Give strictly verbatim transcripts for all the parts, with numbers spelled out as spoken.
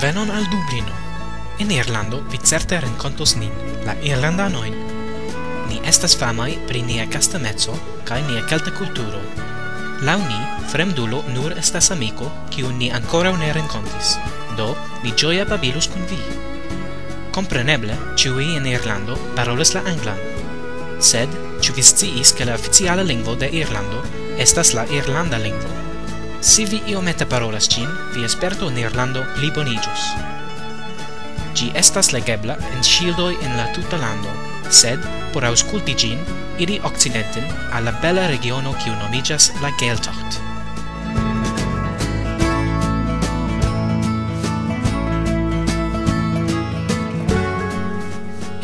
Venon al Dublino. En Irlando vi certe renkontos nin, la irlandanojn. Ni estas famaj pri nia kastameco kaj nia kelta kulturo. Laŭ ni, fremdulo nur estas amiko, kiun ni ankoraŭ ne renkontis. Do, mi ĝoje babilus kun vi. Kompreneble, ĉiuj en Irlando parolas la anglan. Sed, ĉu vi sciis, ke la oficiala lingvo de Irlando estas la irlanda lingvo? Se vi iomete parolas ĝin, via sperto en Irlando pliboniĝos. Ĝi estas legebla en ŝildoj en la tuta lando, sed, por aŭskulti ĝin, iri okcidenten al la bela regiono, kiu nomiĝas la Gaeltacht.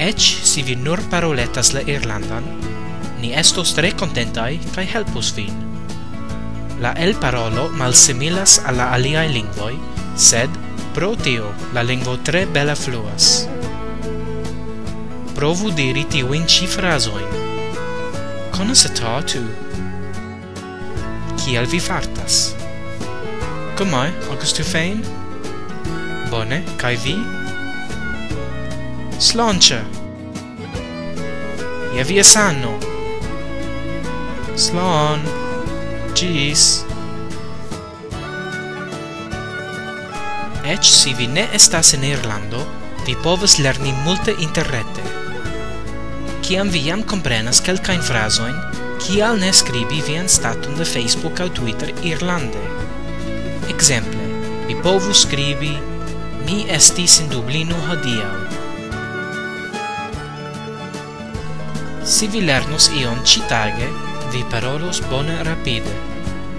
Eĉ se vi nur paroletas la irlandan, ni estos tre kontentaj kaj helpos vin. La elparolo malsimilas al la aliaj lingvoj, sed pro tio la lingvo tre bela fluas. Provu diri tiujn ĉi frazojn. Konas tu? Kiel vi fartas? Come, Augusto Fein? Bone, kaj vi? Sloncha! Je via sano! Slon! Ĝis! Eĉ se vi ne estas en Irlando, vi povas lerni multe interrete. Kiam vi jam komprenas kelkajn frazojn, kial ne skribi vian staton de Facebook aŭ Twitter irlande? Ekzemple, vi povus skribi: "Mi estis en Dublino hodiaŭ." Se vi lernos ion ĉitage, vi parolos bone rapide.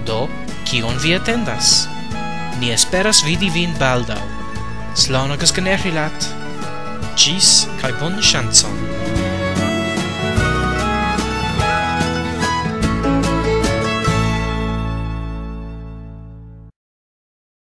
Do, kion vi atendas? Ni esperas vidi vin baldaŭ. Slon August Generilat. Ĝis kaj bonan ŝancon.